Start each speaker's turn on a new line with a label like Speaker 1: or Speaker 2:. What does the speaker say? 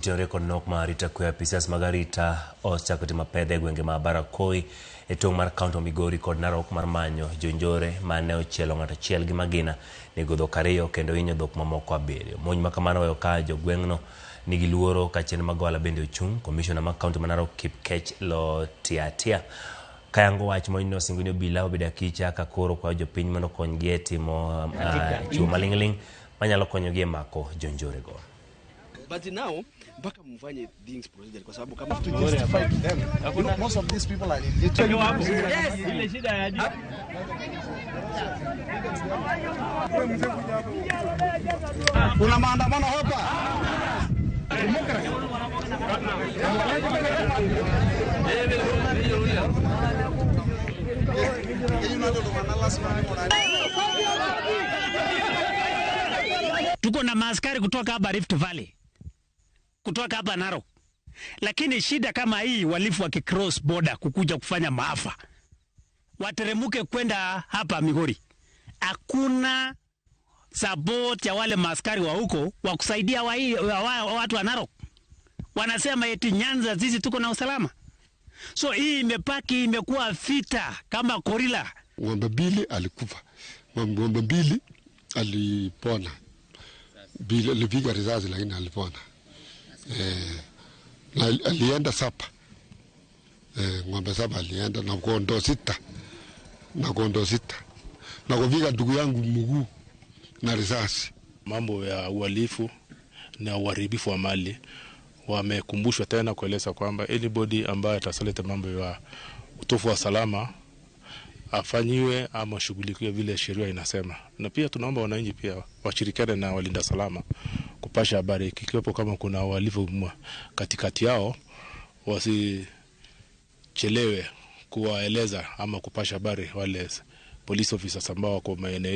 Speaker 1: Tenore kod nok mar arita kwe, apisas mag arita osechako timo apedha e gwenge ma Barakoi e tong' mar kaunti ma Migori kod Narok mar manyo jonjore mane ochielo ng'ato achiel gi magina, nego dhok ariyo kendo hinyo dhok mamoko abiriyo. Monj ma kamano oweyo ka jogweng'no nigi luoro ka chenro mag ohala bende ochung'. Komishona ma kaunti ma Narok Kipkech Lotiatia kayango wach monjno osingo ni obila obedo akicha ka koro kwayo jopiny mondo okonygi e timo chiwo maling'ling' manyalo konyogi e mako jonjorego.
Speaker 2: But now mpaka mfanye things procedure kwa sababu kama
Speaker 3: to justify to them. You know, most of these people are illiterate. Kuna maandamano hapa.
Speaker 4: Tuko na maaskari kutoka hapa Rift Valley, kutoka hapa Narok, lakini shida kama hii, walifu wakicross border kukuja kufanya maafa, wateremuke kwenda hapa Migori, hakuna support ya wale maaskari wa huko wa kusaidia watu wa Narok. Wanasema eti Nyanza sisi tuko na usalama. So hii imepaki imekuwa vita kama gorilla.
Speaker 5: Ng'ombe mbili alikufa, ng'ombe mbili alipona, alipiga risasi lakini alipona. Na alienda saba, ng'ombe saba alienda na kondoo sita, na kondoo sita, na kupiga ndugu yangu mguu na risasi.
Speaker 6: Mambo ya uhalifu na uharibifu wa mali wamekumbushwa tena kueleza kwamba anybody ambaye atasaleta mambo ya utofu wa salama afanyiwe ama shughulikiwe vile sheria inasema. Na pia tunaomba wananchi pia washirikiane na walinda salama kupasha habari ikiwepo kama kuna uhalifu katikati yao, wasichelewe kuwaeleza ama kupasha habari wale police officers ambao wako maeneo.